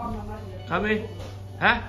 ခါမ့ၢ်, ဟါ, ဟဲလံ, ဟဲလံ, ဟဲမ့ၢ်ဘိးလၢ နမံၤန့ၣ် အဝဲဒၣ် ပလဲကဲး Number ten, number ten, number ten. Number two. Number two. A, ကရၢပျဲတၢ်ဟ့ၣ်စံးလၢ ဖိသၣ်ဝဲ ခီဖျိပူၤဒံး. ဘၣ်လၢ ဘၣ်လၢ ဘၣ်လၢ မၤတဲအီၤ ကရၢပျဲတၢ်ဟ့ၣ် ကရၢပျဲတၢ်ဟ့ၣ်စံးလၢ ဖိသၣ်ခု ခီဖျိဖံဘီ. ဖံဘီဆီၣ်သုနီၤ, ဖံဘီဆီၣ်သုခဲခဲနီၤ, သုဖျီၣ်လၢဃုာ်ဘၣ်. ကရၢပျဲတၢ်ဟ့ၣ်စံးလၢ ကပီၤစိ ခီဖျိအသံ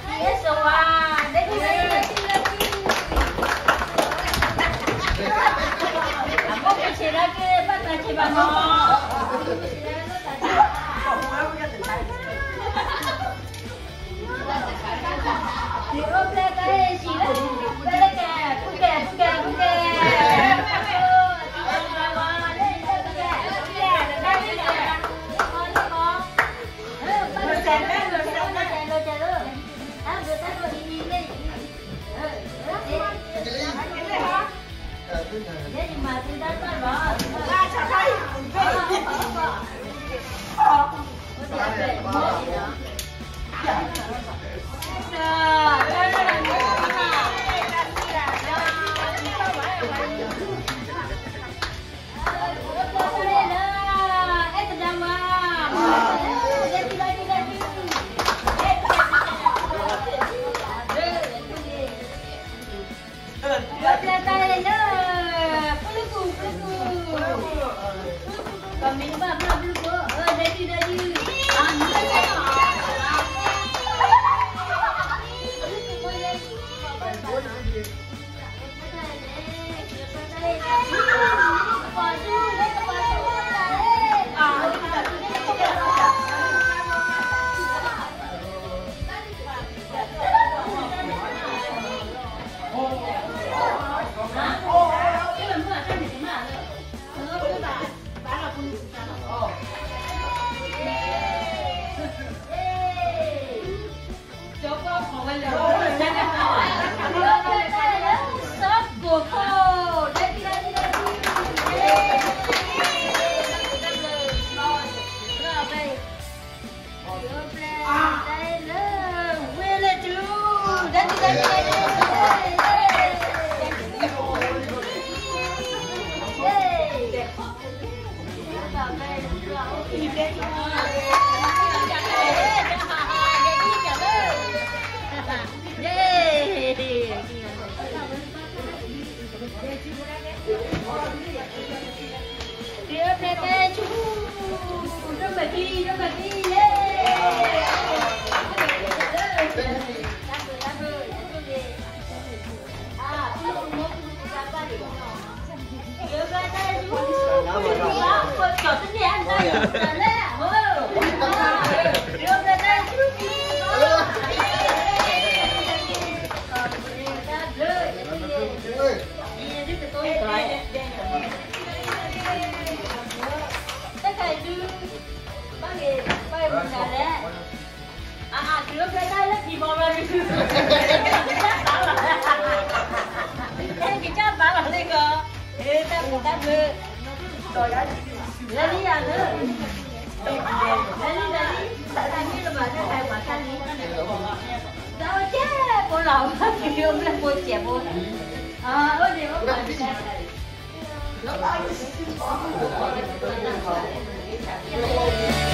အ့ၣ်စဝါ ဒ်န့ၣ် အမိၢ်ကဆ့ၣ်ဒၣ်က့ၤ ဘၣ်တၢ်ဆ့ၣ်ဘၣ်နီၤ. ကစၢ်ဘါလီၤလၢကီး, တၢ်ပူၤတၢ်ဘျၢ, လၢလံယၤလၢ, လၢလံလၢလံ, တၢ်မ့ၢ်လၢဘၣ်တၢ်ခါပှၤခါလံ, တၢ်အိၣ်ကဲဖိလီၤ, ကယိဘျၢဖိစဲးဖိ, အိၣ်ဒံးအိၣ်ဘၣ်ဒံး, လၢ